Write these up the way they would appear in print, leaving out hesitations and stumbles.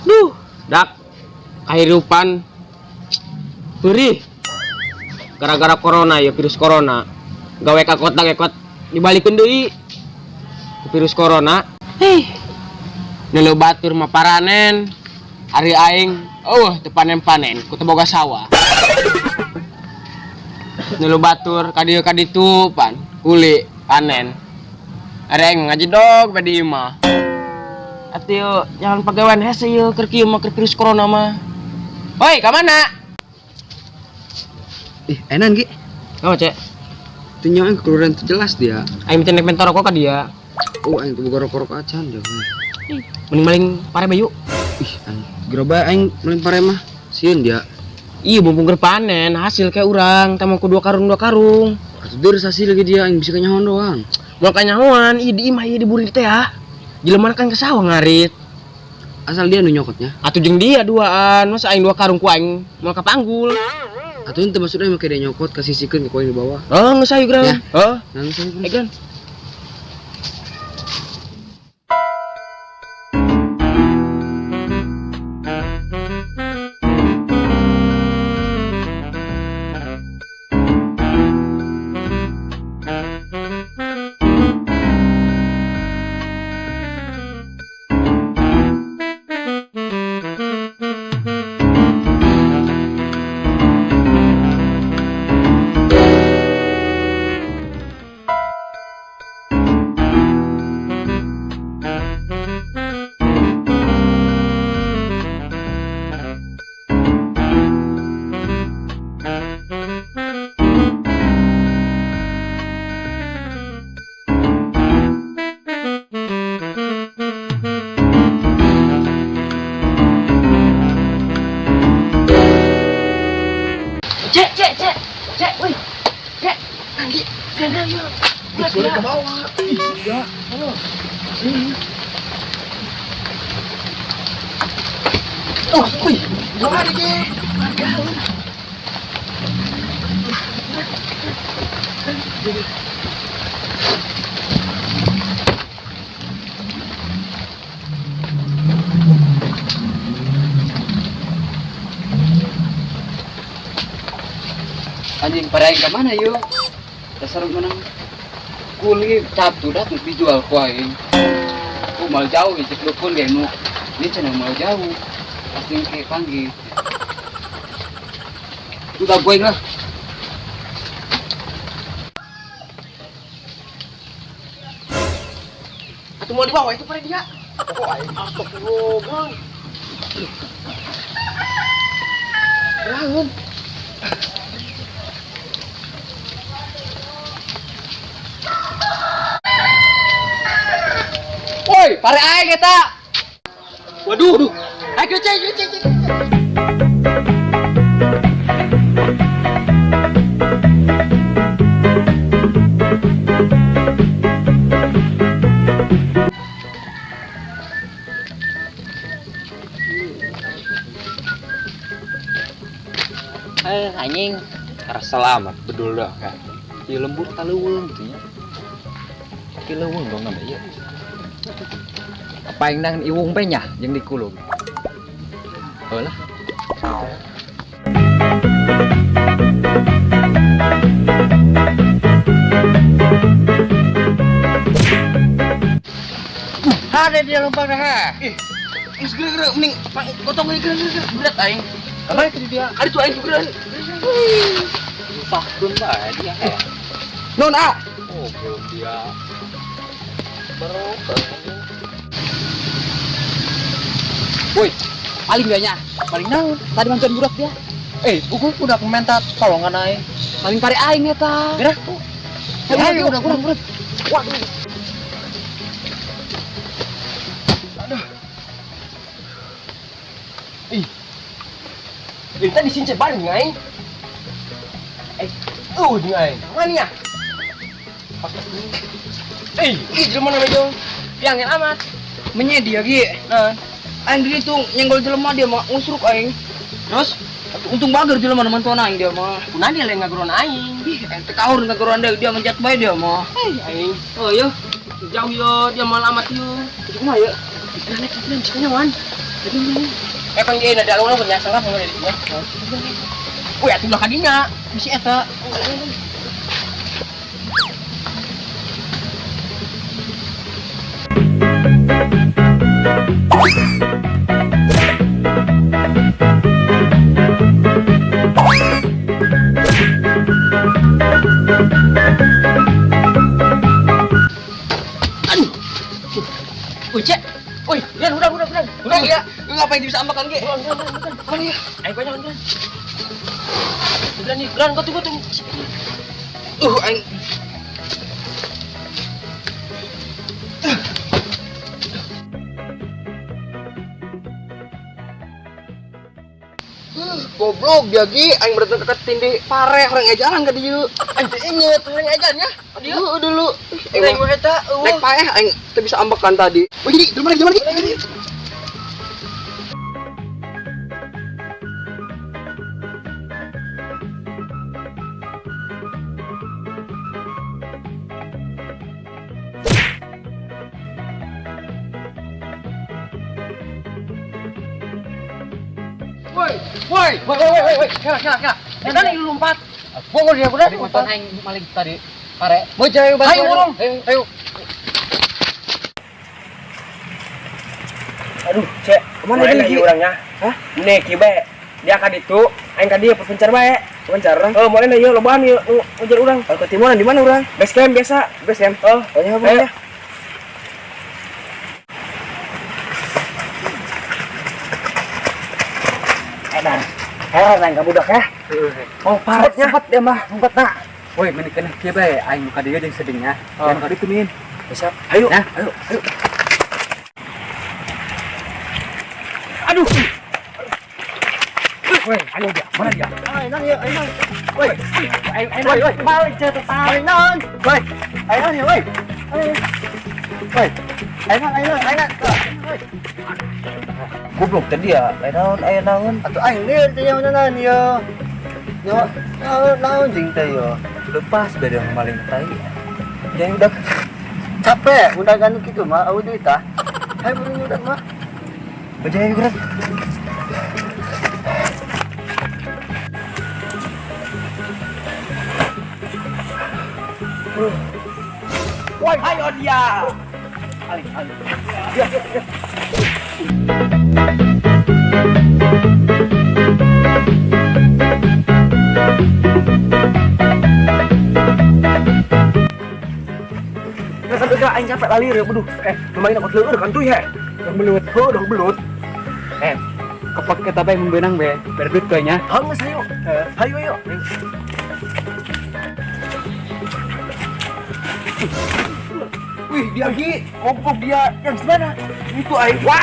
Duh, dak kehidupan perih gara-gara corona ya, virus corona. Gawe ka kota gekot dibalikeun deui ku virus corona. Hih. Nelu batur mah paranen. Ari aing eueuh teu panen-panen ku teu boga sawah. Nelu batur ka dieu ka ditu pan kuli panen. Ari aing ngajedog bae di imah. Atuh jangan pagawean hese ieu keur kieu mah, keur virus corona mah. Oi, ka mana? Ih, enan Ki. Apa, Cek? Itu nyawa yang keluaran teu jelas dia. Aing teh nek rokok ka dia. Oh, aing teu boga rokok-rokok acan jauh. Ih, mending maling pare bae yuk. Ih, aing gerobak aing maling pare mah. Sieun dia. Iya, mumpung keur panen, hasil kayak urang, teh mau ku dua karung dua karung. Atuh deureuh hasil lagi dia aing bisa kanyahoan doang. Mau kanyahoan, ieu di imah ieu diburi teh ya. Jelema kan ke sawah ngarit. Asal dia nu nyokotnya. Atuh jeung dia duaan, masa aing dua karung ku aing moal ka panggul. Atuh henteu maksudnya make dia nyokot kasisikeun ke koin di bawah. Oh, geus ayo, Gran. Ya. Heeh. Nah, geus ayo, Gran. Eh, Gran. Cek, cek, cek, cek, wih, cek, nanti, jangan yuk. Boleh ke bawah. Ih, enggak. Halo. Sini. Oh, wih, kemana Ki? Anjing pare aing ka mana yuk? Dasar menang kuli catu dah terus dijual ku aing. Oh, mal jauh ya, cek dukun ge nu. Ini cenah mal jauh. Pasti kayak panggil. Udah gue lah. Atuh mau dibawa itu pare dia. Oh, aing astagfirullah, Bang. Bangun. Woi, pare aing eta. Waduh. Ayo cek, cek, cek, cek. Anjing, selamat bedul dah kan. Di lembur taleuweung gitu nya. Di leuweung dong namanya ieu. Apa yang nang iwung pe nya jeung dikulung. Heuh lah. Ada dia lompat dah. Ih, geus geura-geura mending gotong geura geura berat aing. Apa itu dia? Ada tuh aing geura. Susahkeun bae dia. Non A. Oh, belum dia. Baru. Woi, paling dia nya. Paling naon? Tadi mantuan budak dia. Buku udah minta tolongan aing. Paling pare aing eta. Gerak. Ayo, Ayo, udah kurang, kurang. Waduh. Aduh. Ih. Ini tadi sincet bareng aing. Jeung aing. Mana ya? Ih, jelema mana jauh? Piangin amat. Menye dia ge. Nah, aing di ditu nyenggol jelema dia mah ngusruk aing. Terus untung bager jelema nu mantuan aing dia mah. Kunaon dia lain ngageroan aing? Ih, aing teh kaur ngageroan dia manjat bae dia mah. Aing. Oh yo. Jauh yo, dia malah amat yo. Kumaha ya? Iklan iklan cikanya wan. Kan dia ada alun-alun punya salah pengen di dinya. Wih, atuh ulah ka dinya. Bisi eta. Aduh. Wih, cek. Wih, udah. Udah ya. Lu ngapain bisa ambakan ge? Udah ya. Ayo banyak udah. Udah nih, udah kau tunggu. Aing. Goblok dia ge, aing berarti ketindih pare orang ejaran ka dieu. Aing teh inget orang ejaran nya. Dieu dulu. Aing mah eta naik paeh aing teu bisa ambekan tadi. Wih, di mana di? Woi, kela. Eta nih lompat. Bongol dia udah. Tadi aing maling tadi. Pare. Mau cari bantuan. Ayo urang. Ayo. Aduh, cek. Kemana lagi orangnya? Hah? Nih kieu bae. Dia ka ditu, aing ka dieu pepencar bae. Pepencar urang. Oh, moal ieu lobaan ieu nu ngejar urang. Kalau ketimuran di mana urang? Base camp biasa, base camp. Oh, tanya apa ya? Edan. Heran aing ka budak ya. Oh, paretnya. Sempat dia mah, sempat nak. Woi, mending kena kieu bae aing nu ka dieu jeung sedengnya. Jangan ka ditu min. Bisa. Ayo. Nah, ayo, ayo. Aduh. Woi, ayo dia. Mana dia? Ayo nang ieu, ayo nang. Woi. Ayo, ayo. Woi, woi. Balik jatuh. Ayo nang. Woi. Ayo nang woi. Ayo. Woi. Ayo nang, ayo nang, ayo nang. Woi. Goblok tadi ya, ayo naon. Atuh aing lieur teh nyaho ieu. Yo, naon jeung teh yo. Lepas beda maling tai. Jangan udah capek, udah ganu kitu mah eueuh duit tah. Hayu buru udah mah. Bajai gerak. Woi, ayo dia. Ayo, ayo. Dia, dia, dia. Nah, sampai ke aing capek lali ya, aduh. Lumayan aku leueur kan tuh ya. Dong belut, heuh dong belut. Kepak kita bae membenang bae, berduit kayaknya. Hang geus ayo. Ayo ayo. Wih, dia lagi goblok dia. Yang mana? Itu aing. Wah,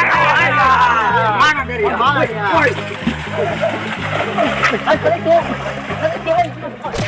mana dari ya? Woi. Ayo, ayo. Ayo, ayo.